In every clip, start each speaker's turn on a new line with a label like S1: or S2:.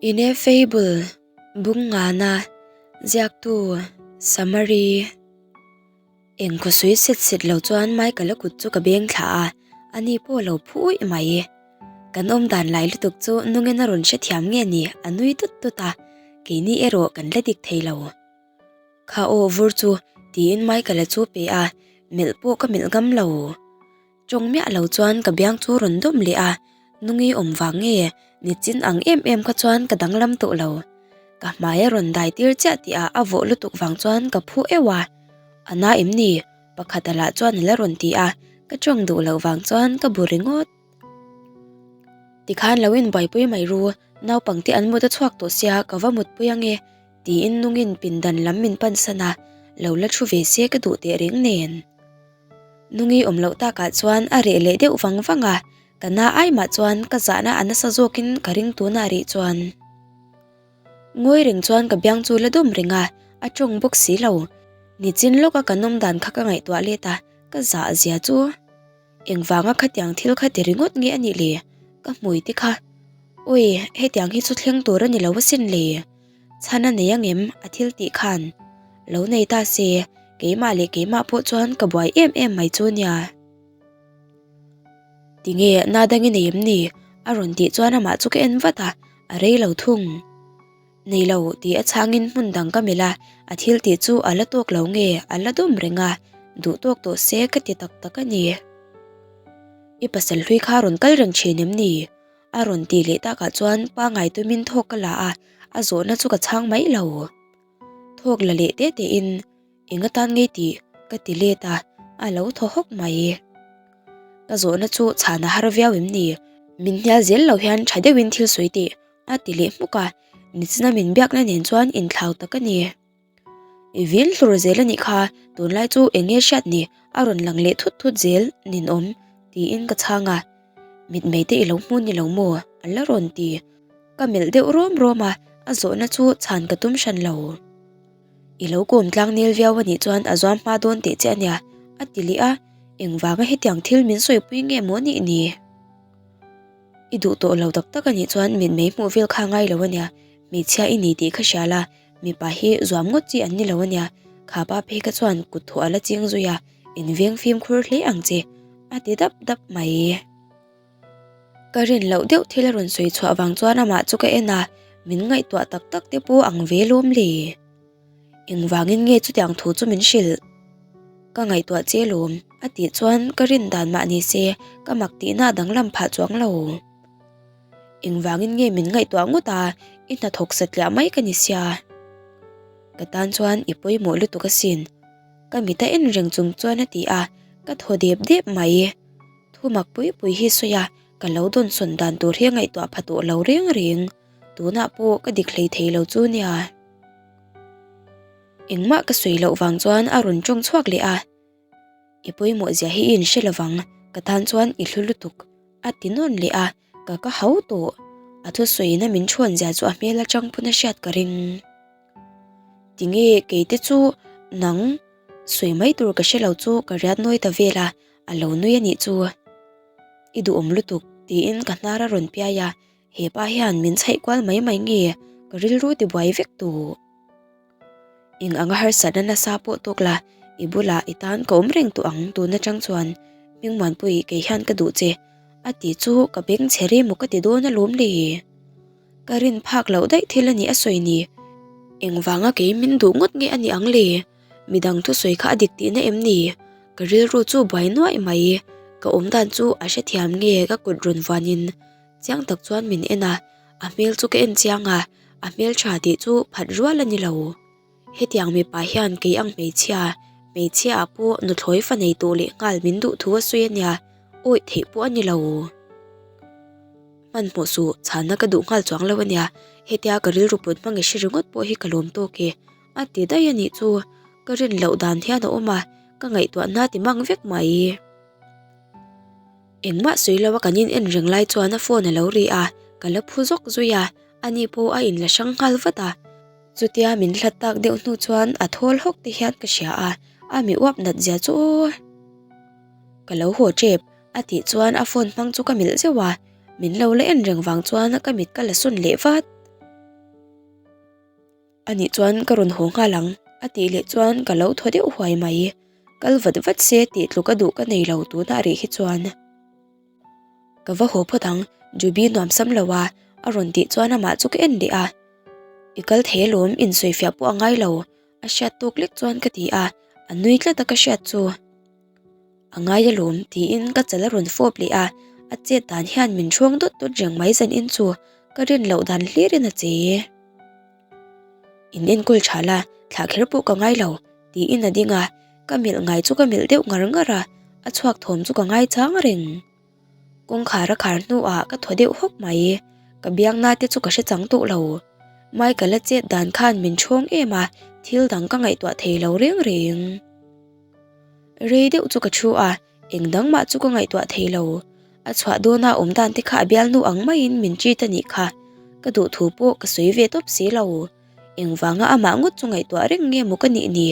S1: Ineffable bung ngana ziaktu Summary Engkhaw sawi set set lo chuan Michael-a kut chu ka beng thla a, ani pawh a lo phu uih mai. Kan awm dan lai lutuk chu nungin a rawn hrethiam nge ni a nui tut tut a, keini erawh kan la dik thei lo. Kha aw vur chu tiin Michael-a chu pe a, melh pawh ka melh ngam lo. Tawng miah lo chuan ka biang chu rawn dawm leh a, nungi awm vang nge nichin ang em em kha chuan ka danglam tawh lo. Ka hmai a rawn dai tir chiah tih ah a vawh lutuk vang chuan ka phu euh a, A na em ni? Pakhat a lah chuan a la rawn ti a, ka tawng duh loh vang chuan ka bu ringawt. Tikhan lo inbuaipui mai ru, naupangte an mut a chhuak tawh sia ka va mutpui ange tiin nungin pindan lam min pansan a, lo la thu ve se ka duh teh reng nen. Nungi awm loh takah chuan a reh leh deuh vang vang a, ka na ai mah chuan ka zahna a nasa zawkin ka ring tunah rih chuan. Ngawi reng chuan ka biang chu la dawm reng a, a tawng bawk si lo. Nichin lawka kan awm dan kha ka ngaihtuah let a, ka zah zia chu. Engvanga khatiang thil kha ti ringawt nge a nih le? Ka hmui te kha. Ui, hetiang hi chu thleng tur a ni lo asin le. Chhan a nei angem a thil tih khan? Lo nei ta se, keimah leh keimah pawh chuan ka buai em em mai chu nia. Tinge na dang i nei em ni? A rawn tih chuan amah chu ka en vat a, a rei lo thung. Nei lo tih a chhangin hmun dang ka melh a, a thil tih chu a la tawk lo nge a la dawm reng a, duh tawk tawh se ka ti tak tak a ni. I pasal hlui kha rawn kal reng thin em ni? A rawn tih leh takah chuan pangai tumin thawk ka la a, a zawhna chu ka chhang mai lo. Thawk la leh te tein eng atan ngei tih ka ti let a, a lo thaw hawk mai. Ka zawhna chu chhan a har viau em ni? Min hnial zel lo hian tha deuhin thil sawi teh a ti leh hmuk a, nichina min biakna nen chuan inthlau tak a ni. I vin hlur zel a nih kha, tunlai chu eng nge hriat ni, a rawn lang leh thut thut zel ninawm tiin ka chhang a, mitmei te i lo hmu ni lo maw a la rawn ti. Ka melh deuh rawm rawm a, a zawhna chu chhan ka tum hran lo. I lo kawm tlang nel viau a nih chuan a zuam hma dawn teh che a nia, a ti leh a, engvanga hetiang thil min sawipui nge maw nih ni? I duh tawh lo tak tak a nih chuan mitmei hmuh vel kha ngai lo a nia, hmeichhia i ni tih kha hria la, Mipa hi zuam ngawt chi an ni lo a nia, kha pa phei kha chuan kut thawh a la ching zui a, in veng fimkhur hle ang che, a ti dap dap mai. Ka rin loh deuh thil a rawn sawi chhuah vang chuan amah chu ka en a, min ngaihtuah tak tak te pawh ang ve lawm le. Engvangin nge chutiang thu chu min hrilh? Ka ngaihtuah che lawm, a tih chuan ka rin dan mah ni se ka mak tihna a danglam phah chuang lo. Engvangin nge min ngaihtuah ngawt a, i hnathawk satliah mai ka ni sia. Ka tan chuan i pawimawh lutuk asin. Ka mit a en reng chung chuan a ti a, ka thaw dep dep mai. Thu mak pui pui hi sawi a, ka lo dawnsawn dan tur hi a ngaihtuah pha tawh lo reng reng. Tunah pawh ka dik hlei thei lo chu nia. Engmah ka sawi loh vang chuan a rawn tawng chhuak leh a. I pawimawh zia hi i inhre lovang, ka tan chuan i hlu lutuk, a ti nawn leh a, ka ka hau tawh. A thusawiin a min chhuan zia chu a hmel atang pawn a hriat ka ring. Tinge keite chu nang sawi mai tur ka hre lo chu ka riat nawi ta vel a, a lo nui a nih chu. I duhawm lutuk, tiin ka hnar a rawn piai a, hepa hian min chhaih kual mai mai nge ka rilru tibuai vek tawh. Eng anga harsatna nasa pawh tawk la, i bulah i tan ka awm reng tawh ang tun atang chuan Hmingmuanpui kei hian ka duh che a ti chu ka beng chhe ri maw ka ti dawn alawm le. Ka rin phak loh daih thil a nih a sawi ni. Engvanga kei min duh ngawt nge a nih ang le? Midang thusawi kha a dik tihna em ni? Ka rilru chu buai nuaih mai. Ka awmdan chu a hrethiam nge ka kut rawn vuanin chiang tak chuan min en a, a hmel chu ka en chiang a, a hmeltha tih chu phat rual a ni lo. Hetiang mipa hian kei ang hmeichhia, hmeichhia ah pawh nuthlawi fa nei tawh leh nghal min duh thu a sawi a nia, awih theih pawh a ni lo. Hmanhmawh suh, chhanna ka duh nghal chuang lo a nia, hetia ka rilru put hmang i hre ringawt pawh hi ka lawm tawk e, a ti daih a nih chu, ka rin loh dan hian a awm a, ka ngaihtuahna ti mang vek mai. Engmah sawi lo a kan in en reng lai chuan a phone a lo ri a, ka la phu zawk zui a, ani pawh a inla hrang nghal vat a. Chutia min hlat tak deuh hnu chuan a thawl hawk te hian ka hria a, a mi uap nat zia chu aw. Ka lo haw tep a tih chuan a phone hmang chu ka melh zeuh a, min lo la en reng vang chuan ka mit ka la sawn leh vat. Anih chuan ka rawn haw nghal ang a tih leh chuan ka lo thaw deuh huai mai. Kal vat vat se tih tluk a duh ka nei lo tunah rih hi chuan. Ka va haw phawt ang, Jubi nuam sam lo a, a rawn tih chuan amah chu ka en leh a. I kal thei alawm, insawifiah pawh a ngai lo, a hriat tawk lek chuan ka ti a, a nui tlat a ka hriat chu. A ngai alawm, tiin ka chal a rawn fawp leh a, a chet dan hian min hrawng dawt dawt reng mai zanin chu ka rin loh dan hlirin a che. In enkawl tha la, thlah kher pawh ka ngai lo, tiin a ding a, ka melh ngai chu ka melh deuh ngar ngar a, a chhuak thawm chu ka ngai chang reng. Kawngkhar a khar hnuah ka thaw deuh hawk mai, ka biangna te chu ka hre chang tawh lo. Michael-a chet dan khan min ṭhawng em a, thil dang ka ngaihtuah thei lo reng reng. Rei deuh chu ka thu a, eng dang mah chu ka ngaihtuah thei lo. A chhuah dawna awm dan te kha a bialnu ang maiin min treat a nih kha. Ka duh thu pawh ka sawi ve tawp si lo. Engvanga amah ngawt chu ngaihtuah reng nge maw ka nih ni?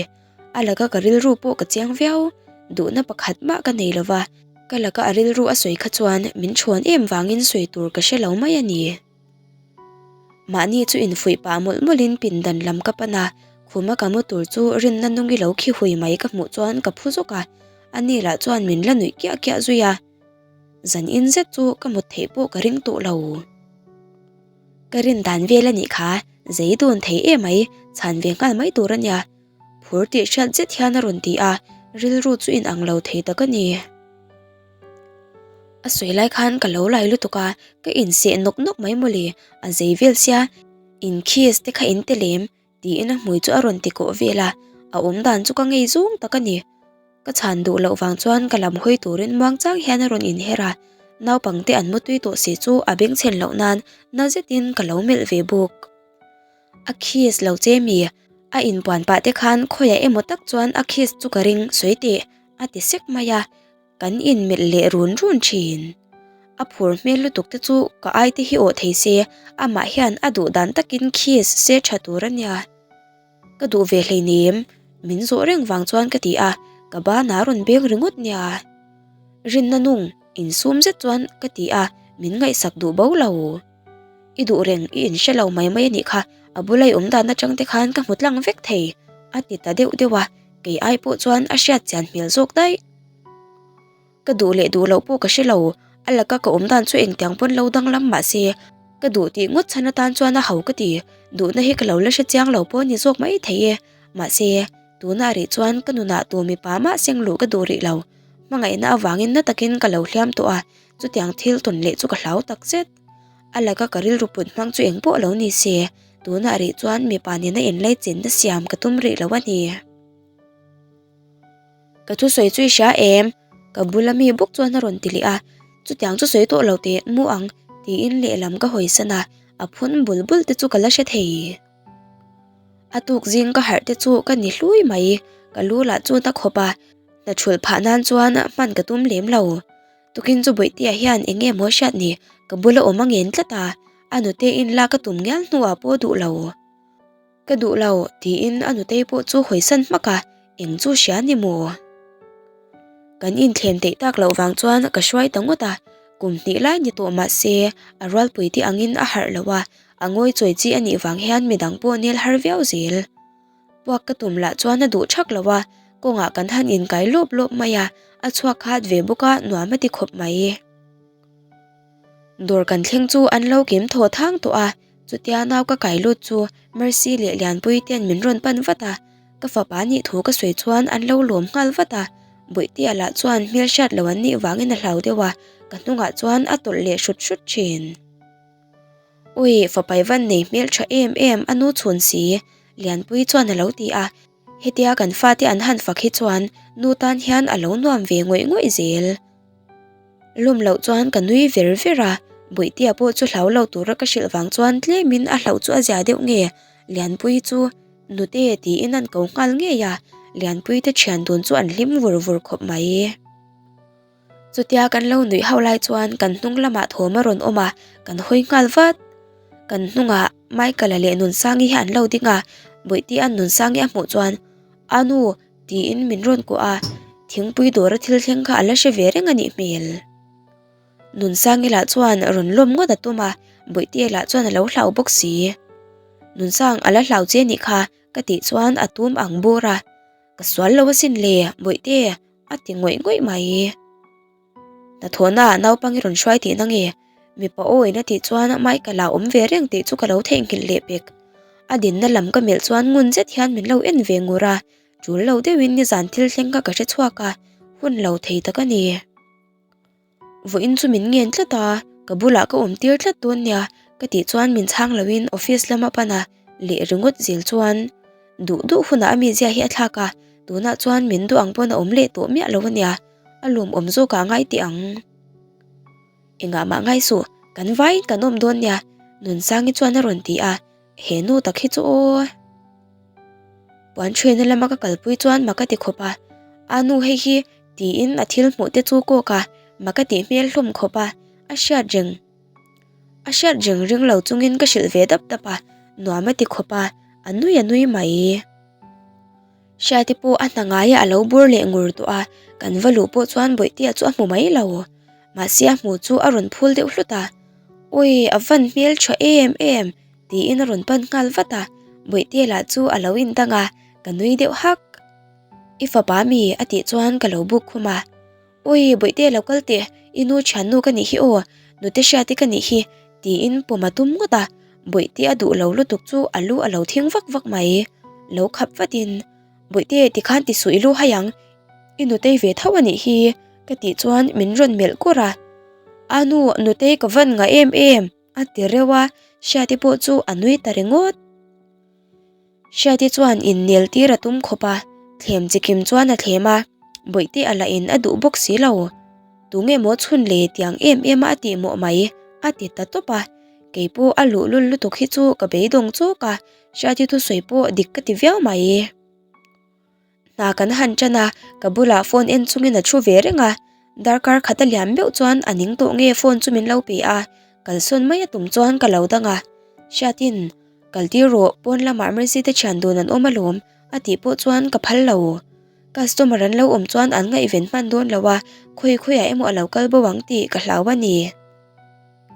S1: A laka ka rilru pawh ka chiang viau. Duhna pakhat mah ka nei lova, ka laka a rilru a sawi kha chuan min chhawn em vangin sawi tur ka hre lo mai a ni. Mahni chu infuih pah mawlh mawlhin pindan lam ka pan a, khuma ka mu tur chu rinna nungi lo khi hui mai ka hmuh chuan ka phu zawk a, ani lah chuan min la nuih kiah kiah zui a. Zan in zet chu ka mut theih pawh ka ring tawh lo. Ka rin dan vel a nih kha, zei dawn thei em mai, chhan ve nghal mai tur a nia. Phur tih hriat zet hian a rawn ti a, rilru chu inang lo thei tak a ni. A sawi lai khan ka lo lai lutuk a, ka inseh nawk nawk mai mawle, a zei vel sia, in kiss te kha in ti lem tiin a hmui chu a rawn ti kawh vel a, a awm dan chu ka ngei zawng tak a ni. Ka chhan duh loh vang chuan ka lam hawi turin muang chang hian a rawn inher a, naupangte an mutui tawh si chu a bengchhen loh nan na zetin ka lo melh ve bawk. A kiss lo che mi, a inpuan pah te khan khawiah emaw tak chuan a kiss chu ka ring sawi teh a ti sek mai a, kan inmelh leh run run thin. A phur hmel lutuk te chu ka ai te hi awh thei se, amah hian a duh dan takin kiss se tha tur a nia. Ka duh ve hleinem, min zawh reng vang chuan ka ti a, ka banah a rawn beng ringawt nia. Rinna nung, insum zet chuan ka ti a, min ngaihsak duh bo lo. I duh reng, i inhre lo mai mai a nih kha, a bula i awm dan atang te khan ka hmu tlang vek thei, a ti ta deuh deuh a, kei ai pawh chuan a hriat chian hmel zawk daih. Ka duh leh duh loh pawh ka hre lo, a laka ka awm dan chu engtiang pawn lo danglam mah se, ka duh tih ngawt chhan atan chuan a ho ka ti, duhna hi ka lo la hre chiang lo pawh a ni zawk mai thei e, mahse, tunah rih chuan ka nunah tu mipa mah seng luh ka duh rih lo, hmangaihna avangin na takin ka lo hliam tawh a, Chutiang thil tawn leh chu ka hlau tak zet. A laka ka rilru put hmang chu eng pawh lo ni se, tunah rih chuan mipa nena inlaichinna siam ka tum rih lo a ni. Ka thusawi chu i hria em? Ka bula mi bawk chuan a rawn ti leh a, chutiang chu sawi tawh lo teh mu ang tiin lehlam ka hawisan a, a phun bul bul te chu ka la hre thei. A tuk zing ka harh te chu ka ni hlui mai, ka lu lah chu na khawp a, hna thulh phah nan chuan hman ka tum lem lo. Tukin chu Bawihtea hian eng nge maw hriat ni, ka bula awm a ngen tlat a, a nute in lak a tum ngial hnuah pawh duh lo. Ka duh lo, tiin a nutei pawh chu hawisan hmak a, eng chu hria ni maw? Kan inthlem theih tak loh vang chuan ka hruai ta ngawt a, kum hnih lai ni tawh mah se a rualpui te angin a harh lo a, a ngawi chawi chi a nih vang hian midang pawh nel har viau zel. Puak ka tum lah chuan a duh thak lo a, kawngah kan han inkai lawp lawp mai a, a chhuak khat ve bawk a, nuam a ti khawp mai. Dawr kan thleng chu an lo kim thaw thang tawh a, chutia nau ka kai lut chu Mercy leh Lianpui ten min rawn pan vat a, ka fapa nih thu ka sawi chuan an lo lawm nghal vat a, Bawihtea lah chuan hmel hriat lo an nih vangin a hlau deuh a, ka hnungah chuan a tawlh leh hrut hrut thin. Ui, fapai van nei hmel tha em em a nu chhun si, Lianpui chuan a lo ti a. Hetia kan fate an han fak hi chuan nu tan hian a lo nuam ve ngawih ngawih zel. Lum loh chuan ka nui ver ver a, Bawihtea pawh chu hlau lo tura ka hrilh vang chuan tlemin a hlauh chu a zia deuh nge, Lianpui chu nute tiin an ko nghal ngei a, Lianpui te thian dun chu an hlim vur vur khawp mai. Chutia kan lo nuih hauh lai chuan kan hnung lamah thawm a rawn awm a, kan hawi nghal vat. Kan hnungah Michael-a leh Nunsangi hi an lo ding a, Bawihte-a'n Nunsangi a hmuh chuan, A nu, tiin min rawn kuah a, thingpui dawra thil thleng kha a la hre ve reng a nih hmel. Nunsangi lah chuan rawn lawm ngawt a tum a, Bawihte lah chuan a lo hlau bawk si. Nunsang a la hlau che nih kha ka tih chuan a tum ang bur a, Ka sual lo asin le, Bawihte a ti ngawih ngawih mai. Hnathawhna ah naupang i rawn hruai tihna nge? Mipa aw in a tih chuan Michael-a awm ve reng tih chu ka lo theihnghilh leh pek. A dinna lam ka melh chuan ngun zet hian min lo en ve ngur a, tul lo deuhin nizan thil thleng kha ka hre chhuak a, hun lo thei tak a ni. Vawiin chu min ngen tlat a, ka bulah ka awm tir tlat dawn nia ka tih chuan min chhang loin office lama pan a leh ringawt zel chuan duh duh hunah a mizia hi a thlak a, tunah chuan min duh ang pawn a awm leh tawh miah lo a nia, a lawmawm zawkah ngai teh ang. Engah mah ngai suh, kan vaiin kan awm dawn nia Nunsangi chuan a rawn ti a, he nu tak hi chu aw. Puan ṭhuaina lama ka kalpui chuan mak a ti khawp a, A nu hei hi tiin a thil hmuh te chu kawk a, mak a tih hmel hlawm khawp a, a hriat reng a hriat reng ring lo chungin ka hrilh ve dap dap a, nuam a ti khawp a, a nui a nui mai. Hriate pawh a hna ngaiah a lo bur leh ngur tawh a, kan va luh pawh chuan Bawihtea chu a hmu mai lo. Mahse a hmuh chu a rawn phul deuh hlut a, Awi a van hmel tha em em tiin a rawn pan nghal vat a, Bawihtea lah chu a lo indang a, ka nui deuh hak. I fapa mi a tih chuan ka lo buk khum a, Awi Bawihtea lo kal teh, i nu thiannu ka nih hi aw, nute hriate ka nih hi tiin pawm a tum ngawt a, Bawihtea duh lo lutuk chu a lu a lo thing vak vak mai. Lo khap vatin, Bawihte tikhan ti suh i lu hai ang, i nutei ve tho a nih hi ka tih chuan min rawn melh kur a. A nu nutei ka van ngah em em a ti reuh a, Hriati pawh chu a nui ta ringawt. Hriati chuan innel tir a tum khawp a, thlem chikim chuan a thlem a, Bawihte a la in a duh bawk si lo. Tunge maw chhun le tiang em em a a tih mawh mai a ti ta tawp a, keipawh a luhlul lutuk hi chu ka beidawng chawk a, Hriati thusawi pawh dik ka ti viau mai. Hna kan han ṭan a, ka bulah phone en chungin a thu ve reng a, darkar khat a liam meuh chuan a ning tawh nge phone chu min lo pe a, kalsawn mai a tum chuan ka lo dang a. Hriatin, Kal tir rawh, pawn lamah Mercy te thian dun an awm alawm a tih pawh chuan ka phal lo. Customer an lo awm chuan an ngaihven hman dawn lo a, khawi khawiah emaw a lo kal bo ang tih ka hlau a ni.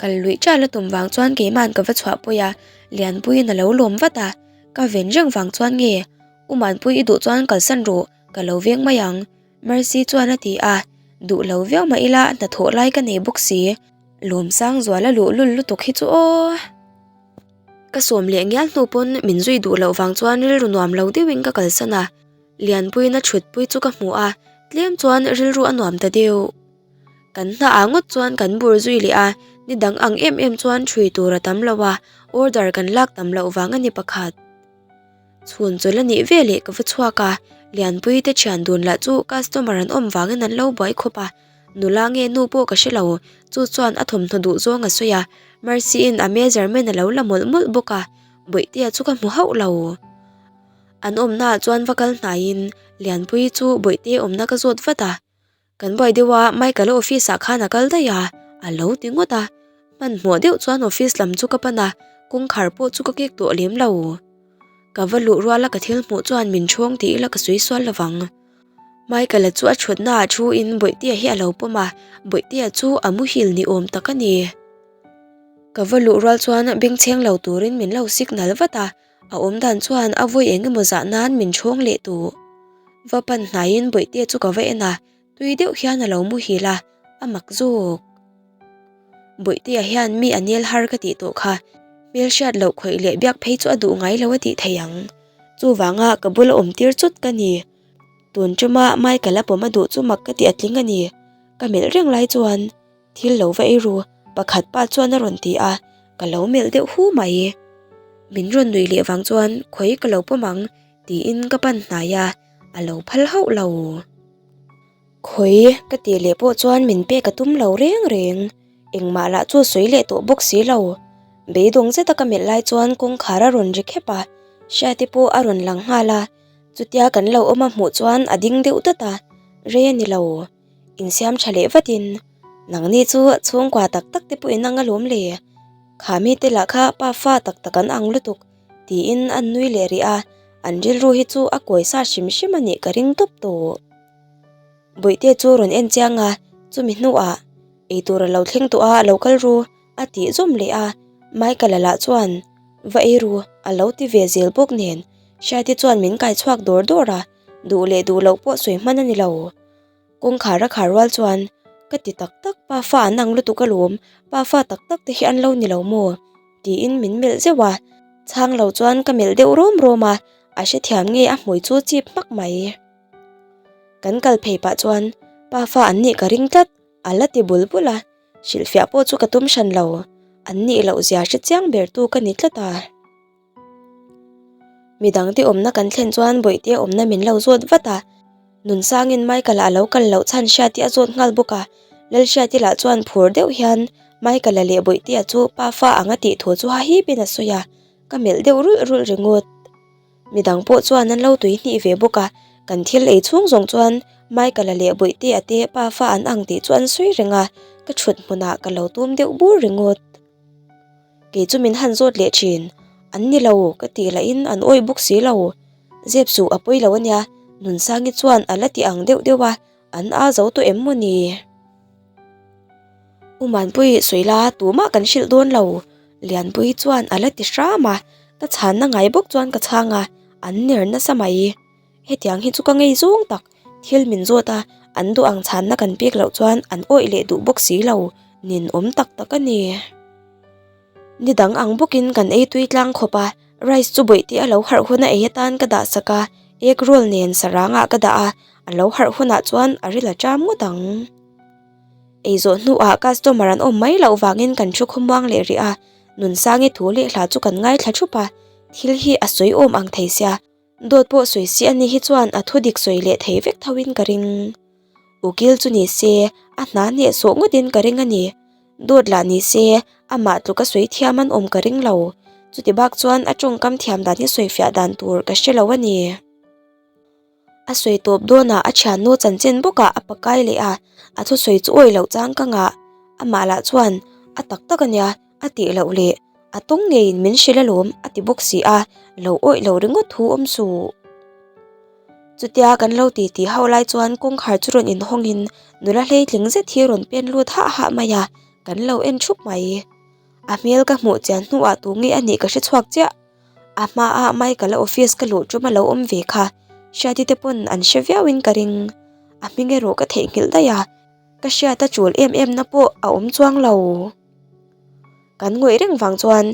S1: Kal luih ṭal a tum vang chuan keima'n ka va chhuah pawi a, Lianpuiin a lo lawm vat a, ka ven reng vang chuan nge U Manpui i duh chuan kalsan rawh, ka lo veng mai ang, Mercy chuan a ti a, duh lo viau mah ila hnathawh lai ka nei bawk si, Lawmsang zuala luhlul lutuk hi chu aw. Ka sawm leh ngial hnu pawn min zui duh loh vang chuan rilru nuam lo deuhin ka kalsan a, Lianpuiin a thutpui chu ka hmu a, tlem chuan rilru a nuam ta deuh. Kan hnaah ngawt chuan kan bur zui leh a, ni dang ang em em chuan ṭhui tur a tam lo a, order kan lak tam loh vang a ni pakhat. Chhun chawlh a nih veleh ka va chhuak a, Lianpui te thian dun lah chu customer an awm vangin an lo buai khawp a, nula nge nu pawh ka hre lo, chu chuan a thawmhnaw duh zawng a sawi a, Mercy-in a measurement a lo la mawlh mawlh bawk a, Bawihtea chu ka hmu hauh lo. An awmnaah chuan va kal hnaiin Lianpui chu Bawihtea awmna ka zawt vat a. Kan buai deuh a, Michael-a office ah khan a kal daih a, a lo ti ngawt a. Hmanhmawh deuh chuan office lam chu ka pan a, kawngkhar pawh chu ka kek tawh lem lo. Ka va luh rual a ka thil hmuh chuan min ṭhawng tih ila ka sawi sual lo vang. Michael-a chu a ṭhutna ah thu in Bawihtea hi a lo pawm a, Bawihtea chu a muhil ni awm tak a ni. Ka va luh rual chuan bengchheng lo turin min lo signal vat a, A awm dan chuan a vawi eng emaw zah nan min chhawng leh tawh. Va pan hnaiin Bawihte chu ka va en a, tui deuh hian a lo muhil a, a mak zawk. Bawihtea hian mi a nel har ka tih tawh kha, hmelhriat loh khawih leh biak phei chu a duh ngai lo a tih thei ang. Chuvanga ka bula awm tir chut ka ni. Tun ṭuma Michael a pawm a duh chu mak ka tih a tling a ni. Ka melh reng lai chuan. Thil lo va ei ru, pakhat pa chuan a rawn ti a, ka lo melh deuh hu mai. Min rawn nuih leh vang chuan khawi ka lo pawm ang tiin ka pan hnai a, a lo phal hauh lo. Khawi ka tih leh pawh chuan min pek a tum lo reng reng, engmah lah chu sawi leh tawh bawk si lo. Beidawng zeta ka melh lai chuan kawngkhar a rawn ri khep a, Hriati pawh a rawn lang nghal a, chutia kan lo awm a hmuh chuan a ding deuh dat a, rei a ni lo. Insiam tha leh vatin, Nangni chu chhungkua tak tak te pawh in ang alawm le, kha mite lah kha pa fa tak tak an ang lutuk tiin an nui leh rih a, an rilru hi chu a kawi sa hrim hrim a nih ka ring tawp tawh. Bawihte chu rawn en chiang a, chumi hnuah eitur a lo thleng tawh a, lo kal ru a tih zawm leh a, Michael-a lah chuan. Va ei ru, a lo ti ve zel bawk nen, Hriati chuan min kai chhuak dawr dawr a, duh leh duh loh pawh sawi hman a ni lo. Kawngkhar a khar rual chuan, Ka ti tak tak, pa fa an ang lutuk alawm, pa fa tak tak te hi an lo ni lo maw? tiin min melh zeuh a, chhang lo chuan ka melh deuh rawm rawm a, a hrethiam nge a hmui chu chip hmak mai. Kan kal phei pah chuan, Pa fa an nih ka ring tlat, a la ti bul bul a, hrilhfiah pawh chu ka tum hran lo, an nih loh zia hre chiang ber tu ka ni tlat a. Midangte awmna kan thlen chuan Bawihtea awmna min lo zawt vat a, Nunsangin Michael-a a lo kal loh chhan Hriati a zawt nghal bawk a, Lalhriati lah chuan phur deuh hian Michael-a leh Bawihtea chu pa fa anga tih thu chu hahipin a sawi a, ka melh deuh rulh rulh ringawt. Midang pawh chuan an lo tui hnih ve bawk a, kan thil ei chhung zawng chuan Michael-a leh Bawihtea te pa fa an ang tih chu an sawi reng a, ka thut hmunah ka lo tum deuh bur ringawt. Kei chu min han zawt leh thin. An ni lo, ka tih lahin an awih bawk si lo. Zep suh a pawi lo a nia, Nunsangi chuan a la ti ang deuh deuh a, an a zo tawh em maw ni? U Manpui sawi la, tumah kan hrilh dawn lo, Lianpui chuan a la ti hram a, ka chhanna ngai bawk chuan ka chhang a, an ner nasa mai. Hetiang hi chu ka ngei zawng tak, thil min zawt a, an duh ang chhanna kan pek loh chuan an awih leh duh bawk si lo, nin awm tak tak a ni. Ni dang ang bawkin kan ei tui tlang khawp a, rice chu bawihte a lo harh huna ei atan ka dah sak a, egg roll nen sarangah ka dah a, a lo harh hunah chuan a ril a ṭam ngawt ang. Ei zawh hnuah customer an awm mai loh vangin kan thu khawmuang leh rih a, Nunsangi thu leh hla chu kan ngaithla thup a, thil hi a sawi awm ang thei sia, Dawt pawh sawi si a ni hi chuan a thu dik sawi leh thei vek tho in ka ring. Ukil chu ni se a hna hneh sawh ngawt in ka ring a ni. Dawt lah ni se amah tluka sawi thiam an awm ka ring lo. Chuti bak chuan a tawngkam thiam dan hi sawi fiah dan tur ka hre lo a ni. A sawi tawp dawnah a thiannu chanchin bawkah a pakai leh a, a thusawi chu awih loh chang ka ngah. Amah lah chuan a tak tak a nia a tih loh leh a tawng ngeiin min hrilh alawm a ti bawk si a, lo awih lo ringawt thu awm suh. Chutia kan lo ti tih ho lai chuan kawngkhar chu rawn inhawngin nula hleitling zet hi rawn pen lut hah hah mai a, kan lo en thup mai. A hmel ka hmuh chian hnuah tu nge a nih ka hre chhuak chiah. A hmaah Michael-a office ka luh tum a lo awm ve kha, Hriati te pawn an hre viauin ka ring. A hming erawh ka theihnghilh daih a, ka hriat a tul em em na pawh a awm chuang lo. Kan ngawih reng vang chuan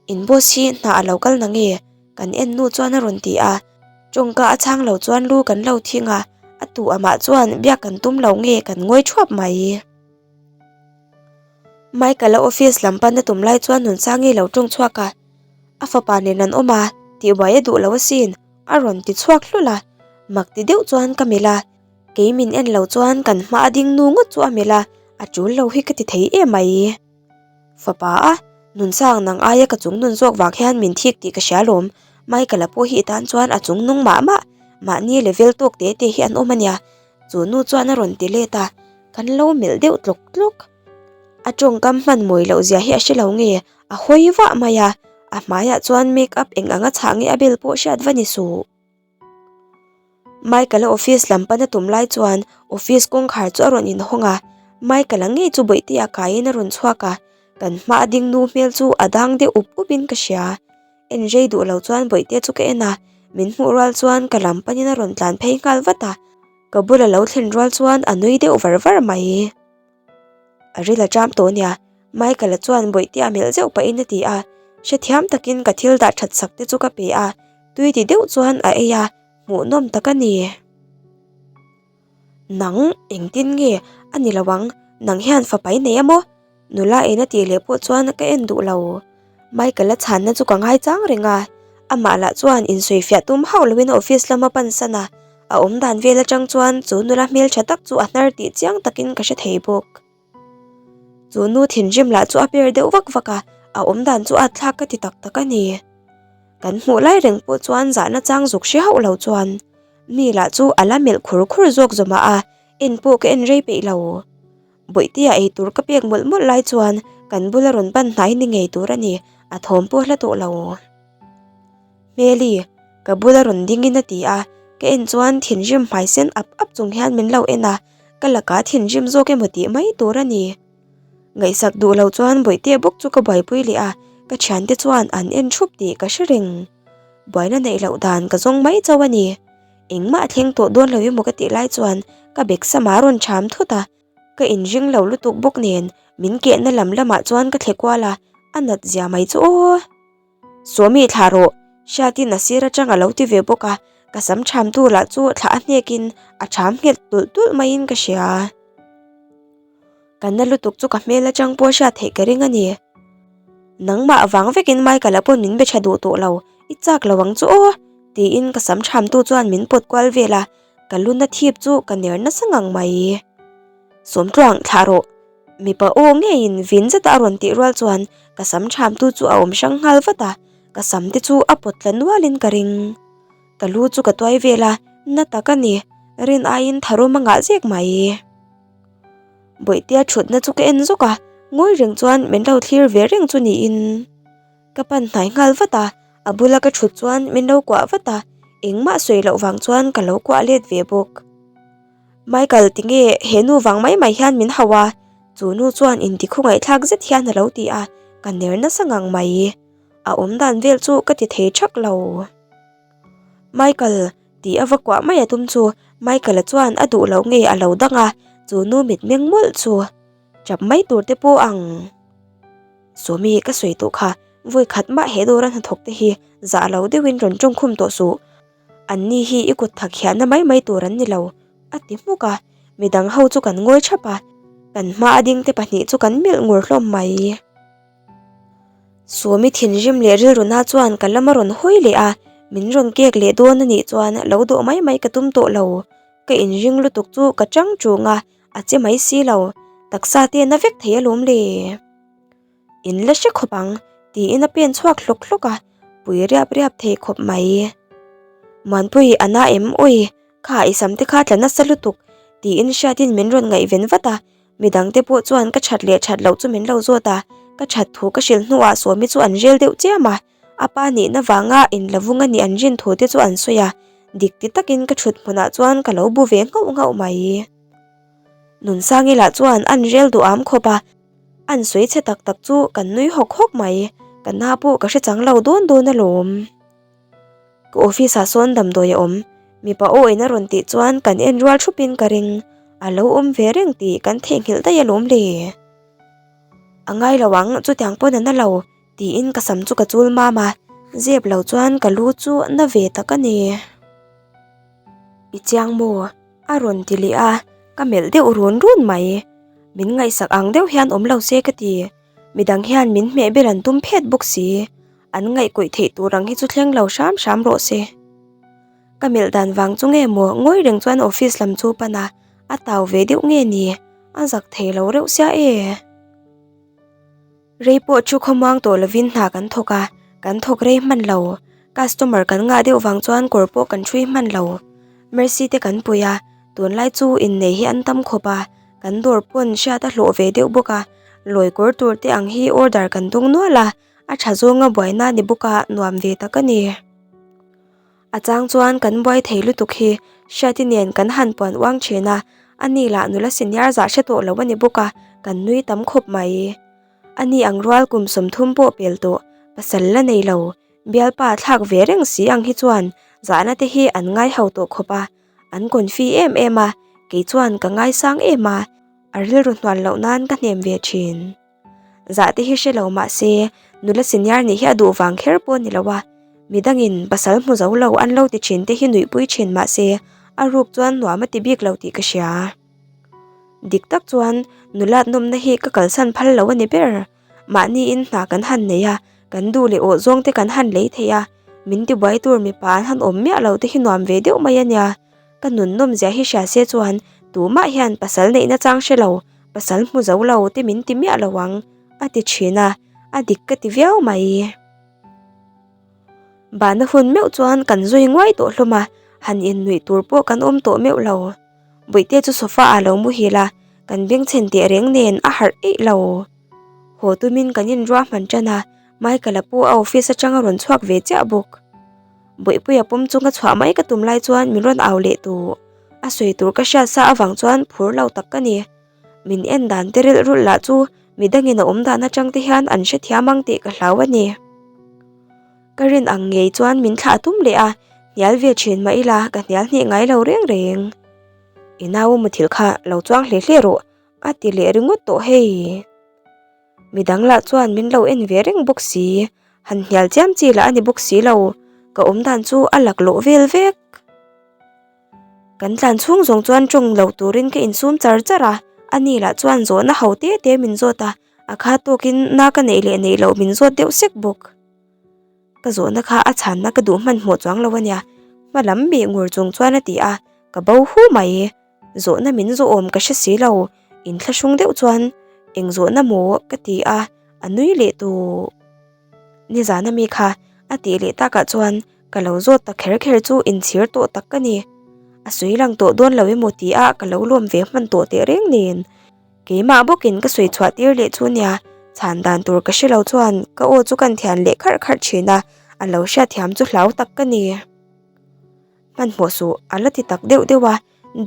S1: in boss hi hna a lo kal na nge? Kan en nu chuan a rawn ti a, tawngka a chhang lo chuan lu kan lo thing a, a tu amah chuan biak kan tum lo nge kan ngawi thuap mai. Michael-a office lam pan a tum lai chuan Nunsangi lo tawng chhuak a, a fapa nen an awm a, tihbuai a duh lo asin, a rawn ti chhuak hlul a, mak ti deuh chuan ka melh a, kei min en lo chuan kan hma a ding nu ngawt chu a melh a, a tul lo hi ka ti thei em mai. Fapa a, Nunsang nang aia ka chung nun zawk vang hian min thik tih ka hria lawm, Michael-a pawh hi i tan chuan a chung nung mah mah, mahni level tawk te te hi an awm a nia, chu nu chuan a rawn ti let a, kan lo melh deuh tlawk tlawk. A tawngkam hman mawi loh zia hi a hre lo nge, a hawi vah mai a, a hmaiah chuan make up eng anga chhah nge a bel pawh hriat va ni suh. Michael-a office lam pan a tum lai chuan office kawngkhar chu a rawn inhawng a, Michael-a ngei chu bawihtea kaiin a rawn chhuak a, kan hma a ding nu hmel chu a dang deuh up up in ka hria. En rei duh lo chuan bawihtea chu ka en a, min hmuh rual chuan ka lam panin a rawn tlan phei nghal vat a, ka bula lo thlen rual chuan a nui deuh var var mai. A ril a ṭam tawh nia, Michael-a chuan bawihtea melh zeuh pahin a ti a, hrethiam takin ka thil dah ṭhat sak te chu ka pe a, tui ti deuh chuan a ei a, hmuhnawm tak a ni. Nang, engtin nge a ni lo ang, nang hian fa pai nei a maw? Nula in a tih leh pawh chuan ka en duh lo. Michael-a chhanna chu ka ngaichang reng a, amah lah chuan insawifiah tum hauh loin office lama pansan a, a awm dan vel atang chuan chu nula hmeltha tak chu a hnar tih chiang takin ka hre thei bawk. Chu nu thinrim lah chu a per deuh vak vak a, a awm dan chu a thlak ka ti tak tak a ni. Kan hmuh lai reng pawh chuan zahna chang zuk hre hauh lo chuan mi lah chu a la melh khur khur zawk zawmah a, en pawh ka en rei peih lo. Bawihtea ei tur ka pek mawlh mawlh lai chuan kan bula rawn pan hnai ni ngei tur a ni, a thawm pawh hla tawh lo. Hmeli, ka bula rawn dingin a ti a, ka en chuan thinrim hmai sen ap ap chung hian min lo en a, ka lakah thinrim zawk emaw tih mai tur a ni. Ngaihsak duh lo chuan Bawihtea bawk chu ka buaipui leh a, ka thiante chuan an en thup tih ka hre reng. Buaina neih loh dan ka zawng mai chauh a ni. Engmah a thleng tawh dawn lo emaw ka tih lai chuan ka bek sama rawn ṭham thut a, ka inring lo lutuk bawk nen min kehna lam lamah chuan ka thle kual a, a nat zia mai chu aw. Sawmi thlah rawh, Hriatin a sir atang a lo ti ve bawk a, ka sam ṭhamtu lah chu thlah a hnekin a ṭham nghet tulh tulh maiin ka hria. Ka na lutuk chu ka hmel atang pawh hriat theih ka ring a ni. Nangmah vang vekin Michael-a pawn min be tha duh tawh lo, i chak lo ang chu aw, tiin ka sam thamtu chuan min pawt kual vel a, ka lu na thip chu ka ner nasa ngang mai. Sawmtluang, thlah rawh. Mipa aw ngeiin vin zeta a rawn tih rual chuan ka sam thamtu chu a awm hrang nghal vat a, ka sam te chu a pawt tla nualin ka ring. Ka lu chu ka tuai vel a, na tak a ni, rin aiin tharum a ngah zek mai. Bawihtea thutna chu ka en zawk a, ngawi reng chuan min lo thlir ve reng chu niin. Ka pan hnai nghal vat a, a bula ka thut chuan min lo kuah vat a, engmah sawi loh vang chuan ka lo kuah let ve bawk. Michael tinge he nu vang mai mai hian min hauh a, chu nu chuan intikhawngaihthlak zet hian a lo ti a, ka ner nasa ngang mai. A awmdan vel chu ka ti thei thak lo. Michael. Tih a va kuah mai a tum chu Michael-a chuan a duh loh ngei a lo dang a, chu nu mitmeng mawlh chu chap mai tur te pawh ang. Sawmi ka sawi tawh kha, vawi khat mah he dawra hnathawk te hi zah lo deuhin rawn tawngkhum tawh suh. An ni hi i kut thak hiahna mai mai tur an ni lo, a ti hmuk a, midang ho chu kan ngawi thap a, kan hma a ding te pahnih chu kan melh ngur hlawm mai. Sawmi thinrim leh rilruna chuan ka lam a rawn hawi leh a, min rawn kek leh dawn a nih chuan lo dawh mai mai ka tum tawh lo. Ka inring lutuk chu ka chang ṭung a, a che mai si lo. Taksa te na vek thei alawm le. In la hre khawp ang, tiin a pen chhuak hlawk hlawk a, pui riap riap thei khawp mai. Muanpui a na em awi, kha i sam te kha tla nasa lutuk, tiin hriatin min rawn ngaihven vat a, Midangte pawh chuan ka that leh that loh chu min lo zawt a, ka that thu ka hrilh hnuah Sawmi chu an rel deuh chiam a, a pa nihna vanga inlavung a nih an rin thu te chu an sawi a, dik ti takin ka thut hmunah chuan ka lo bu ve nghauh nghauh mai. Nunsangi lah chuan an rel duh am khawp a, an sawi chhe tak tak chu kan nui hawk hawk mai, ka na pawh ka hre chang lo dawn dawn alawm. Ka office ah sawn damdawi a awm, mipa aw in a rawn tih chuan kan en rual thup in ka ring, a lo awm ve reng tih kan theihnghilh daih alawm le. A ngai lo ang, chutiang pawn a na lo, tiin ka sam chu ka chul mam a, zep lo chuan ka lu chu na ve tak a ni. I chiang maw? A rawn ti leh a, ka melh deuh run run mai. Min ngaihsak ang deuh hian awm lo se ka ti, midang hian min hmeh ber an tum phet bawk si. An ngaihkawih theih tur ang hi chu thleng lo hram hram rawh se. Ka melh dan vang chu nge maw ngawi reng chuan office lam chu pan a, a tau ve deuh nge ni, a zak thei lo reuh sia e. Rei pawh thu khawmuang tawh lovin hna kan thawk a, kan thawk rei hman lo. Customer kan ngah deuh vang chuan kawr pawh kan ṭhui hman lo. Mercy te kan pui a, tunlai chu innei hi an tam khawp a, kan dawr pawn hriat a hlawh ve deuh bawk a, lawi kawr tur te ang hi order kan dawng nual a, A tha zawnga buaina ni bawk a nuam ve tak a ni. A chang chuan kan buai thei lutuk hi Hriati nen kan han puan uang thin a, a ni lah nula senior zah hre tawh lo a ni bawk a, kan nui tam khawp mai. A ni ang rual kum 30 pawh pel tawh, pasal la nei lo, bialpa thlak ve reng si ang hi chuan zahna te hi an ngai ho tawh khawp a, an confi em em a, kei chuan ka ngaisang em a, a rilru hnual loh nan ka hnem ve thin. Zah te hi hre lo mah se nula senior nih hi a duh vang kher pawh a ni lo a, midangin pasal hmu zo lo an lo ti thin te hi nuihpui thin mah se a ruk chuan nuam a ti bik lo tih ka hria. Dik tak chuan nulat nawmna hi ka kalsan phal lo a ni ber, mahniin hna kan han nei a, kan duh leh awh zawng te kan han lei thei a, min tibuai tur mipa an han awm miah lo te hi nuam ve deuh mai a nia, ka nun nawmzia hi hria se chuan tumah hian pasal neihna chang hre lo. Pasal hmu zo lo te min ti miah lo ang, a ti thin a, a dik ka ti viau mai. Bahna hun meuh chuan kan zui nguai tawh hlawm a, han innuih tur pawh kan awm tawh meuh lo. Bawihte chu sofa ah lo muhil a, kan bengchhen teh reng nen a harh eih lo. Haw tumin kan inruahman tan a, Michael-a pawh a office atang a rawn chhuak ve chiah bawk. Bawihpuia pawm chunga chhuah mai ka tum lai chuan min rawn au leh tawh. A sawi tur ka hriat sa avang chuan phur lo tak ka ni. Min en dan te rilh rulh lah chu Midangin a awm dan atang te hian an hrethiam ang tih ka hlau a ni. Ka rin ang ngei chuan min thlah tum leh a, hnial ve thin mah ila ka hnial hnih ngai lo reng reng. I nau muthilh kha lo chuang hle hle rawh a ti leh ringawt tawh hei. Midang lah chuan min lo en ve reng bawk si, han hnial chiam chi lah a ni bawk si lo, ka awm dan chu a laklawh vel vek. Kan tlan chhung zawng chuan tawng lo turin ka insum char char a, ani lah chuan zawhna ho te te min zawt a, a kha tawkin na ka neih leh neih loh min zawt deuh sek bawk. Ka zawhna kha a chhanna ka duh hmanhmawh chuang lo ania, hma lam bih ngur chung chuan a ti a, ka bo hu mai. Zawhna min zawh awm ka hre si lo, inthlahrung deuh chuan eng zawhna maw ka ti a, a nui leh tawh. Nizan ami kha a tih leh takah chuan ka lo zawt ta kher kher chu inchhir tawh tak ka ni. A sawi lang tawh dawn lo emaw ti a ka lo lawm ve hman tawh teh reng nen. Keimah bawkin ka sawi chhuah tir leh chu nia, chhan dan tur ka hre lo chuan ka aw chu kan thian leh kharh kharh thin a, a lo hriatthiam chu hlau tak ka ni. Hmanhmawh suh a la ti tak deuh deuh a,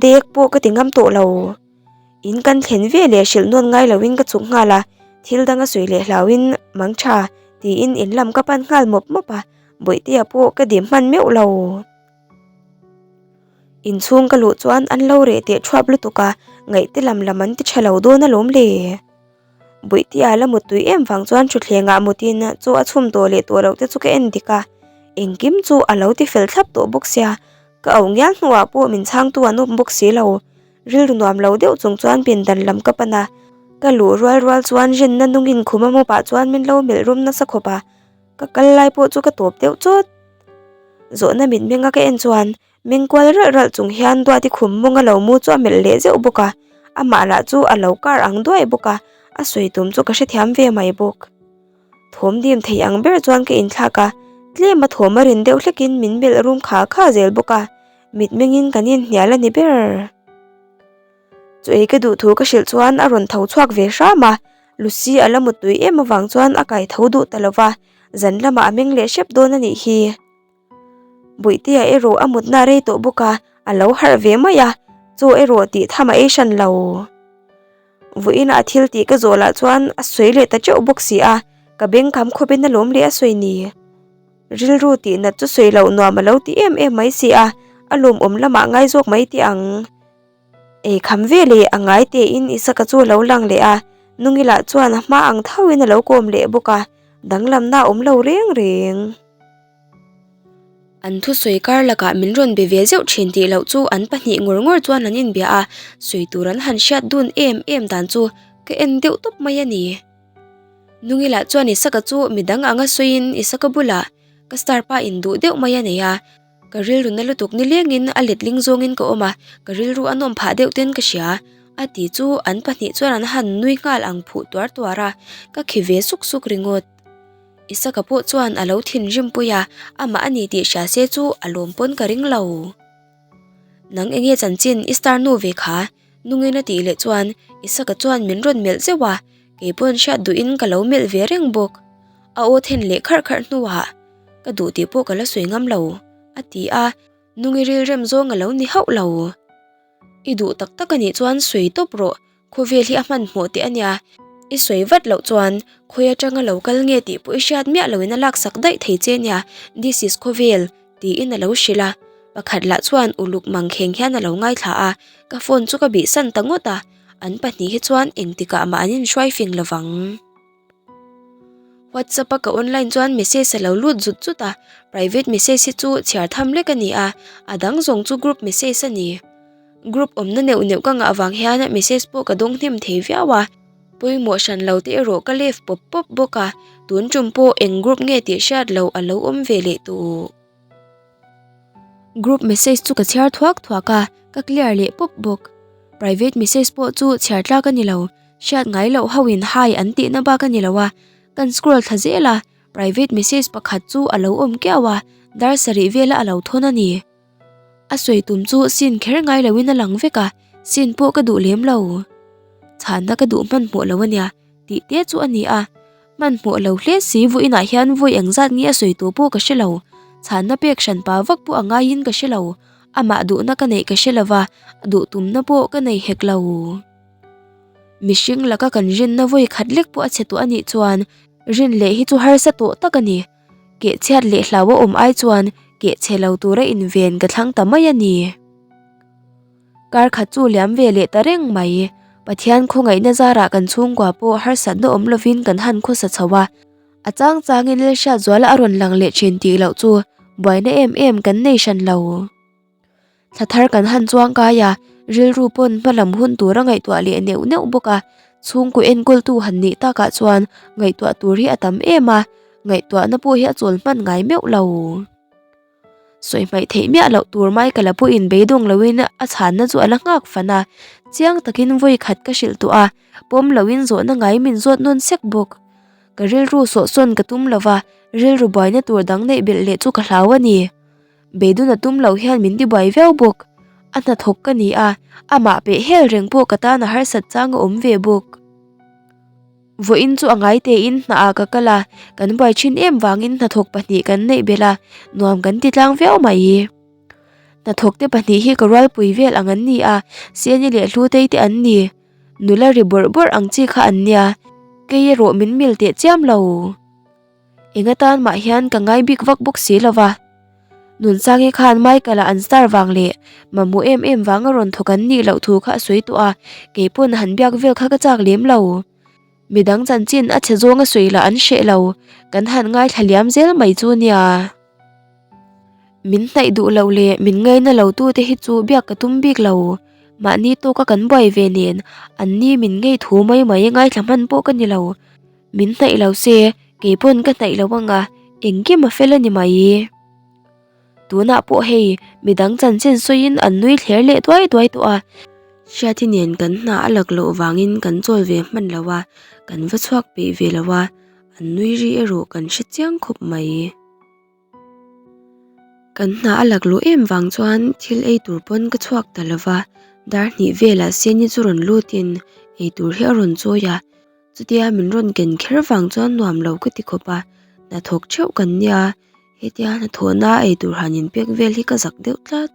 S1: dek pawh ka ti ngam tawh lo. In kan thlen ve leh hrilh nawn ngai loin ka chuk nghal a, thil dang a sawi leh hlauin mang tha tiin in lam ka pan nghal mawp mawp a, Bawihtea pawh ka dim hman meuh lo. Inchhung ka luh chuan an lo reh teh thuap lutuk a, ngaihte lam lam an ti tha lo dawn alawm le. Bawihtea la muttui em vang chuan thutthlengah mutin chaw a chhum tawh leh tawh loh te chu ka en dik a, engkim chu a lo ti fel thlap tawh bawk sia, ka auh ngial hnuah pawh min chhangtu an awm bawk si lo. Rilru nuam lo deuh chung chuan pindan lam ka pan a, ka luh rual rual chuan rinna nungin khum a mu pah chuan min lo melh rum nasa khawp a, ka kal lai pawh chu ka tawp deuh chawt. Zawhna mitmenga ka en chuan Meng kual ralh ralh chung hian Duati khum mawng a lo mu chu a melh leh zeuh bawk a, amah lah chu a lo kar ang duai bawk a, a sawi tum chu ka hrethiam ve mai bawk. Thawm dim thei ang ber chuan ka inthlak a, tlem a thawm a rin deuh hlekin min melh rum kha kha zel bawk a, mitmengin kan inhnial a ni ber. Chu ei ka duh thu ka hrilh chuan a rawn tho chhuak ve hram a, Lucy a la muttui em avang chuan a kai tho duh ta lo va, zan lamah a meng leh hrep dawn a nih hi. Bawihtea erawh a mutna rei tawh bawk a, a lo harh ve mai a, chaw erawh tih tham a ei hran lo. Vawiin a thil tih ka zawh lah chuan a sawi leh ta teuh bawk si a, ka beng kham khawpin a lawm leh a sawi ni. Rilru tih nat chu sawi loh nuam a lo ti em em mai si a, a lawmawm lamah ngai zawk mai teh ang. Ei kham ve leh a ngai tein Isaka chu a lo lang leh a, Nungi lah chuan a hma ang thauhin a lo kawm leh bawk a, danglamna a awm lo reng reng. An thusawi kar lakah min rawn be ve zeuh thin tih loh chu an pahnih ngawr ngawr chuan an inbia a, sawi tur an han hriat dun em em dan chu ka en deuh tawp mai a ni. Nungi lah chuan Isaka chu midang anga sawiin Isaka bulah ka star pa induh deuh mai a nei a, Ka rilru na lutuk ni lengin a letling zawngin ka awm a, ka rilru a nawm phah deuh ten ka hria. A ti chu an pahnih chuan an han nui nghal ang phuh tuar tuar a, ka khi ve suk suk ringawt. Isaka pawh chuan a lo thinrim pui a, amah a ni tih hria se chu a lawm pawn ka ring lo. Nang enge chanchin i star nu ve kha? Nungin a tih leh chuan Isaka chuan min rawn melh zeuh a, kei pawn hriat duhin ka lo melh ve reng bawk. A aw then leh kharh kharh hnuah Ka duh tih pawh ka la sawi ngam lo, a ti a, Nungi rilrem zawng a lo ni hauh lo. I duh tak tak a nih chuan sawi tawp rawh, khawvel hi a hmanhmawh teh a nia. I sawi vat loh chuan khawi atanga lo kal nge tih pawh i hriat miah loin a laksak daih thei che nia, this is khawvel, tiin a lo hrilh a. Pakhat lah chuan uluk mangkheng hian a lo ngaithla a, ka phone chu ka bihsan ta ngawt a, an pahnih hi chuan engtikah mah an inhruai fing lovang. WhatsApp a ka online chuan message a lo lut zut zut a, private message hi chu chhiar tham lek a ni a, a dang zawng chu group message a ni. Group awmna neuh neuh ka ngah avang hian message pawh ka dawng hnem thei viau a, pawimawh hran lo te erawh ka left pawp pawp bawk a, tun tum pawh eng group nge tih hriat loh a lo awm ve leh tawh. Group message chu ka chhiar thuak thuak a, ka clear leh pawp bawk. Private message pawh chu chhiar tlak a ni lo. Hriat ngai loh ho in hi an tihna bak a ni lo a, kan scroll thla zel a, private message pakhat chu a lo awm kiau a, dar sarih vela a lo thawn a ni. A sawi tum chu sin kher ngai lo in a lang vek a, sin pawh ka duh lem lo. Chhanna ka duh hmanhmawh lo a nia tih te chu a ni a, hmanhmawh lo hle si vawiinah hian vawi engzat nge a sawi tur pawh ka hre lo, chhanna pek hran pa vak pawh a ngaiin ka hre lo, amah duhna ka neih ka hre lo va, duh tumna pawh ka nei hek lo. Mihring laka kan rinna vawi khat lek pawh a chhe tawh a nih chuan rin leh hi chu harsa tawh tak a ni. Keh chhiat leh hlau a awm ai chuan keh chhe lo tura inven ka thlang ta mai a ni. Kar khat chu liam ve leh ta reng mai. Pathian khawngaihna zarah kan chhungkua pawh harsatna awm lovin kan han khawsa chho a. A chang changin Lalhriatzuala a rawn lang leh thin tih loh chu buaina em em kan nei hran lo. Thla thar kan han chuang kai a, rilru pawn hma lam hun tur a ngaihtuah leh neuh neuh bawk a, chhungkaw enkawltu han nih takah chuan ngaihtuah tur hi a tam em a, ngaihtuahna pawh hi a chawl hman ngai meuh lo. Sawi hmaih theih miah loh tur Michael a pawhin beidawng loin a chhanna chu a la nghak fan a, chiang takin vawi khat ka hrilh tawh a, pawm loin zawhna ngai min zawt nawn sek bawk. Ka rilru sawhsawn ka tum lova, rilru buaina tur dang neih belh leh chu ka hlau a ni. Beidun a tum loh hian min tibuai viau bawk. A hnathawk ka ni a, amah peh hel reng pawh ka tan a harsat chang a awm ve bawk. Vawiin chu a ngai tein hna ah ka kal a, kan buai thin em vangin hnathawk pahnih kan neih belh a, nuam kan ti tlang viau mai. Hnathawk te pahnih hi ka rualpui vel ang an ni a, Seni leh Hlutei te an ni. Nula ri bawrh bawrh ang chi kha an nia, kei erawh min mil teh chiam lo. Eng atan mah hian ka ngai bik vak bawk si lo va. Nunsangi khan Michael-a an star vang leh mamawh em em vanga rawn thawk an nih loh thu kha a sawi tawh a, kei pawn han biak vel kha ka chak lem lo. Midang chanchin a chhe zawnga sawi lah an hreh lo, kan han ngaithla liam zel mai chu nia. Min hnaih duh loh leh min ngaina lo tute hi chu biak ka tum bik lo. Mahni tawka kan buai ve nen an ni min ngei thu mai mai ngaithla hman pawh ka ni lo. Min hnaih lo se, kei pawn ka hnaih lo ang a, engkim a fel a ni mai. Tunah pawh hei, midang chanchin sawiin an nui thler leh duai duai tawh a. Hriati nen kan hna a lak loh vangin kan chawl ve hman lo a, kan va chhuak peih ve lo a, an nui ri erawh kan hre chiang khawp mai. Kan hna a lak luh em vang chuan thil ei tur pawn ka chhuak ta lo va, dar hnih velah Seni chu rawn lutin ei tur hi a rawn chawi a. Chutia min rawn ken kher vang chuan nuam lo ka ti khawp a, hnathawk theuh kan nia, hetia hnathawhna a eitur han inpek vel hi ka zak deuh tlat.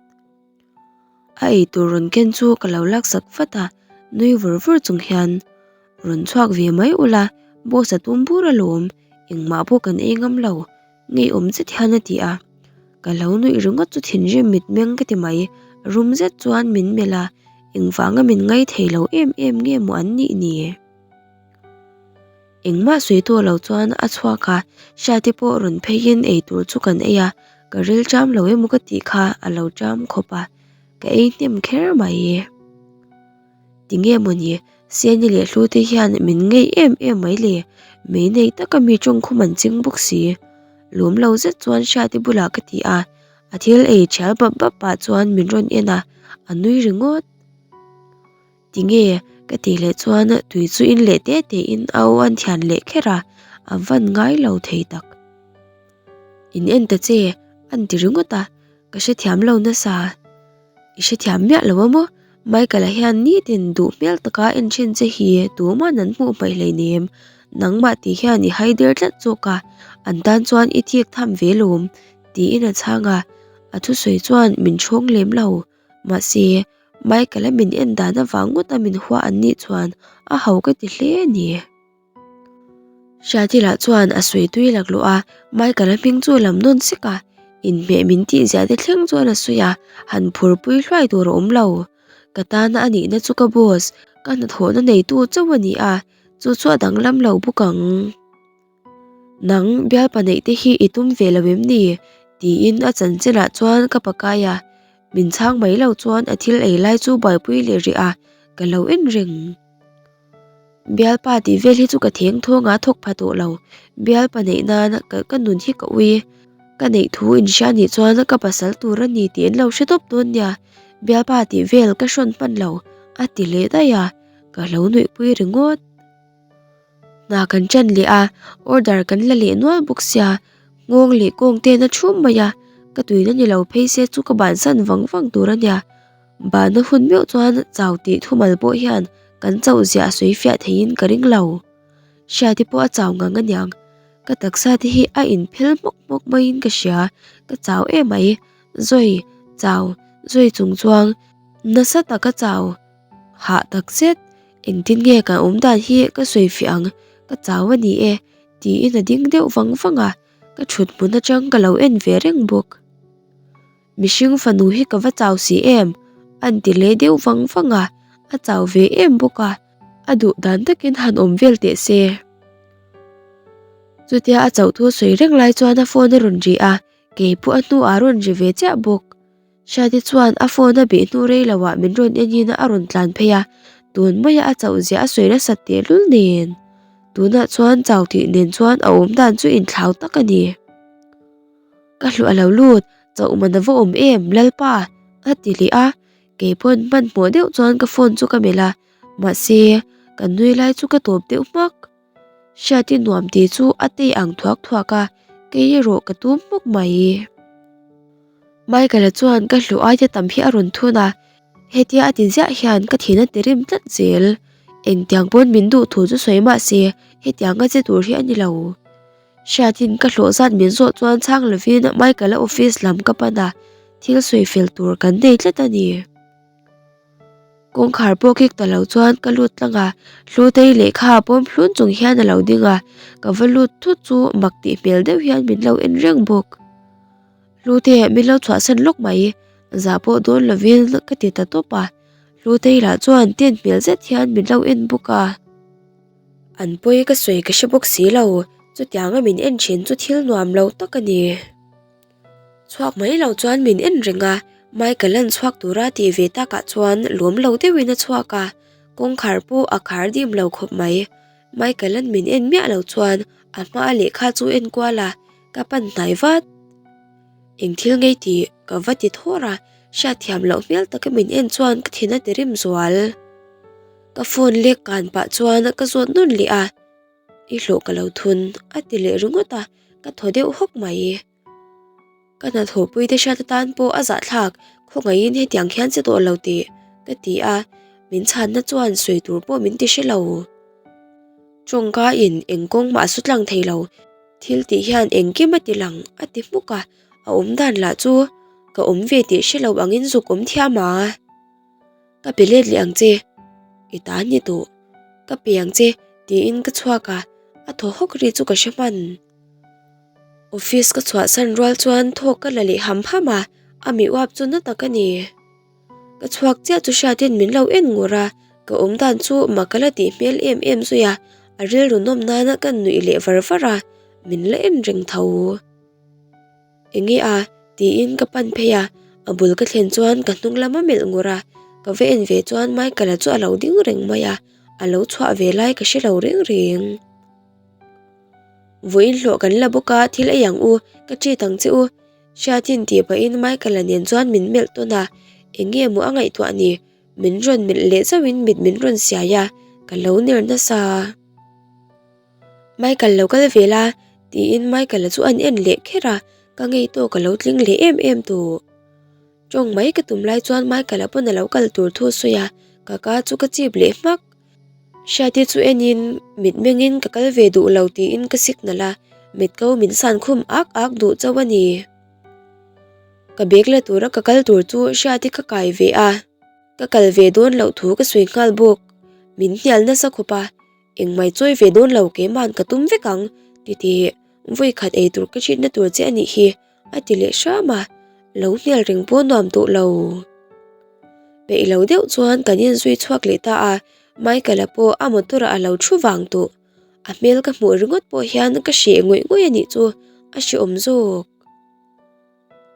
S1: A eitur rawn ken chu ka lo laksak vat a, nui vur vur chung hian, Rawn chhuak ve mai ula, boss a tum bur alawm, engmah pawh kan ei ngam lo, ngeiawm zet hian a ti a. Ka lo nuih ringawt chu thinrim mitmeng ka ti mai, rum zet chuan min melh a, engvanga min ngai thei lo em em nge maw an nih ni? Engmah sawi tawh lo chuan a chhuak a, Hriati pawh rawn pheiin eitur chu kan ei a, ka ril ṭam lo emaw ka tih kha a lo ṭam khawp a, ka ei hnem kher mai. Tinge mawni, Seni leh Hlute hian min ngei em em mai le, mei nei taka mi ṭawngkhum an ching bawk si. Lawm lo zet chuan Hriati bulah ka ti a, a thil ei ṭhial bap bap pah chuan min rawn en a, a nui ringawt. Tinge? ka tih leh chuan tui chu in leh te te in a aw an thian leh kher a, a van ngai lo thei tak. In en ta che, an ti ringawt a, ka hrethiam lo nasa. I hrethiam miah lo a maw? Michael-a hian nitin duh hmel taka en thin che hi tuman an hmuh hmaih hleinem, nangmah tih hian i hai der tlat zawk a, an tan chuan i thik tham ve lawm, tiin a chhang a, a thusawi chuan min ṭhawng lem lo. Mahse, Michael-a min en dan avang ngawta min hua an nih chuan a ho ka ti hle a ni. Hriatila chuan a sawi tui laklawh a, Michael-a hming chu a lam nawn sek a, inhmeh min tih zia te thleng chuan a sawi a, han phurpui hluai tur a awm lo. Ka tana a nihna chu ka boss, ka hnathawhna neitu chauh a ni a, chu chu a danglam lo bawk ang. Nang bialpa neih te hi i tum ve lo em ni? tiin a chanchinah chuan ka pakai a, min chhang mai lo chuan a thil ei lai chu buaipui leh rih a, ka lo en reng. Bialpa tih vel hi chu ka theng thawng a thawk pha tawh lo, bialpa neih nan ka ka nun hi ka ui, ka neih thu inhria nih chuan ka pasal tur a ni tih an lo hre tawp dawn nia, bialpa tih vel ka hrawn hman lo a ti leh daih a, ka lo nuihpui ringawt. Hna kan ṭan leh a, order kan la leh nual bawk sia, nghawng leh kawng ten a ṭhum mai a, ka tuina ni lo phei se chu ka bansan vang vang tur a nia. Bahna hun meuh chuan chau tih thumal pawh hian kan chauh ziah a sawi fiah theiin ka ring lo. Hriati pawh a chau ngang aniang, ka taksa te hi a inphel hmawk hmawk maiin ka hria, ka chau em mai, zawi, chau, zawi chung chuang, nasa taka chau, hah tak zet. Engtin nge kan awm dan hi ka sawi fiah ang, ka chau a ni e, tiin a ding deuh vang vang a, ka thut hmun atang ka lo en ve reng bawk. Mihring fanu hi ka va chau si em? A'n ti leh deuh vang vang a, a chau ve em bawk a, a duh dan takin han awm vel teh se. Chutia a chauh thu sawi reng lai chuan a phone a rawn ri a, kei pawh a hnuah a rawn ri ve chiah bawk. Hriati chuan a phone a bih hnu rei loah min rawn en in a rawn tlan phei a, tun maia a chauh zia a sawi nasat tehlul nen. Tunah chuan chau tih nen chuan a awm dan chu inthlau tak a ni. Ka hluah lo lut, chauh man a va awm em Lalpa? a ti leh a, kei pawn hmanhmawh deuh chuan ka phone chu ka melh a, mahse kan nui lai chu ka tawp deuh hmak. Hriati nuam tih chu a tei ang thuak thuak a, kei erawh ka tum hmuk mai. Michael-a chuan ka hluh aia tam hi a rawn thun a, hetia a ti ziah hian ka thin a ti rim tlat zel. Engtiang pawn min duh thu chu sawi mah se, hetiang a che tur hi a ni lo. Hriatin ka hlawh zat min zawh chuan chhang lovin Michael-a office lam ka pan a, thil sawi fel tur kan nei tlat a ni. Kawngkhar pawh kik ta lo chuan ka lut tlang a, Hlutei lehkha pawm hlun chung hian a lo ding a, ka va lut thut chu mak tih hmel deuh hian min lo en reng bawk. Hlute min lo chhuahsan lawk mai, zah pawh dawn lovin ka ti ta tawp a, Hlutei lah chuan ten hmel zet hian min lo en bawk a. An pawi ka sawi ka hre bawk si lo, chutianga min en thin chu thil nuam lo tak a ni. Chhuak mai lo chuan min en reng a, Michael an chhuak tura tih ve takah chuan lawm lo deuhin a chhuak a, kawngkhar pawh a khar dim lo khawp mai. Michael an min en miah lo chuan a hma lehkha chu en kual a, ka pan hnai vat. Eng thil ngei tih ka va ti thawr a, hriatthiam loh hmel taka min en chuan ka thin a ti rim zual. Ka phone lek kan pah chuan ka zawt nawn leh a, I hlawh ka lo thun a ti leh ringawt a, ka thaw deuh hawk mai. Ka hnathawhpui te hriat atan pawh a zahthlak, khawngaihin hetiang hian che tawh lo tih ka ti a, min chhanna chuan sawi tur pawh min ti hre lo. Tawngka in eng kawng mah a su tlang thei lo, thil tih hian engkim a ti lang a ti hmuk a, a awm dan lah chu ka awm ve tih hre lo angin zuk awm thiam a. Ka pe let leh ang che, i ta ni tawh, ka pe ang che tiin ka chhuak a, a thaw hawk ri chu ka hre hman. Office ka chhuahsan rual chuan thawk ka la leh ham ham a, a mi uap chu na tak a ni. Ka chhuak chiah chu hriatin min lo en ngur a, ka awm dan chu mak ka la tih hmel em em zui a, a rilru nawm nana ka nuih leh var var a, min la en reng tho. Enge a? tiin ka pan phei a, a bul ka thlen chuan ka hnung lam a melh ngur a, ka va en ve chuan Michael-a chu a lo ding reng mai a, a lo chhuah ve lai ka hre lo reng reng. Vawiin hlawh kan la bawk a, thil ei ang u, ka treat ang che u, Hriatin tih pahin Michael-a nen chuan min melh tawn a, enge maw a ngaihtuah ni, min rawn melh leh zauhin mit min rawn siai a, ka lo ner nasa. Michael lo kal ve la tiin Michael-a chu an en leh kher a, ka ngei tawk a lo tling leh em em tawh. Tawng mai ka tum lai chuan Michael-a pawn a lo kal tur thu a sawi a, ka ka chu ka chip leh hmak. Hriati chu enin mit mengin ka kal ve duh lo tiin ka signal a, mit ko min san khum ak ak duh chauh a ni. Ka bag la tura ka kal tur chu Hriati ka kai ve a, ka kal ve dawn loh thu ka sawi nghal bawk. Min hnial nasa khawp a. Engmai chawi ve dawn lo keima'n ka tum vek ang ti tih vawi khat ei tur ka hriatna tur che a nih hi a ti leh hram a, lo hnial reng pawh nuam tawh lo. Peih lo deuh chuan kan inzui chhuak leh ta a, Michael-a pawh a motor ah a lo thu vang tawh. A hmel ka hmuh ringawt pawh hian ka hreh ngawih ngawih a nih chu a hrehawm zawk.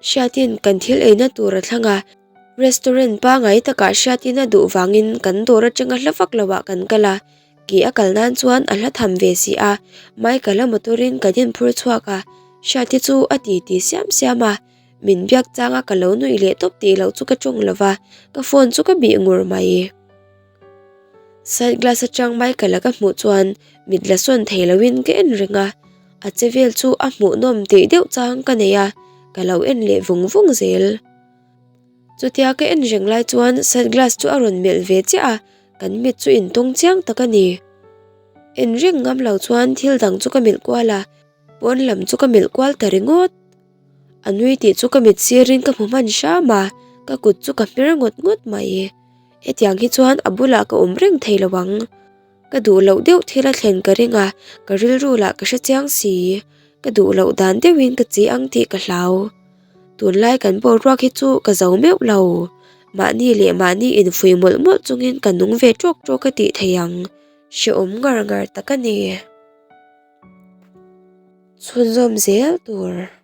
S1: Hriatin kan thil eina tur a thlang a, restaurant pangai takah Hriatin a duh vangin kan dawr atanga hla vak lo ah kan kal a, ke a kal nan chuan a hla tham ve si a, Michael a motor in kan inphur chhuak a, Hriati chu a ti ti siam siam a, min biak changa ka lo nuih leh tawp tih loh chu ka tawng lo va, ka phone chu ka bih ngur mai. Side glass atang Michael a ka hmuh chuan mit la sawn thei loin ka en reng a, a che vel chu a hmuhnawm tih deuh chang ka nei a, ka lo en leh vung vung zel. Chutia ka en reng lai chuan side glass chu a rawn melh ve chiah a, kan mit chu intawng chiang tak a ni. En reng ngam lo chuan thil dang chu ka melh kual a, pawn lam chu ka melh kual ta ringawt. A nui tih chu ka mit sirin ka hmu hman hram a, ka kut chu ka hmer ngawt ngawt mai. Hetiang hi chuan a bulah ka awm reng thei lo ang. Ka duh loh deuh thil a thlen ka ring a, ka rilru lah ka hre chiang si. Ka duh loh dan deuhin ka chi ang tih ka hlau. Tunlai kan boruak hi chu ka zo meuh lo. Mahni leh mahni infuih mawlh mawlh chungin ka nung ve tawk tawk a tih thei ang. Hrehawm ngar ngar tak a ni. Chhunzawm zel tur.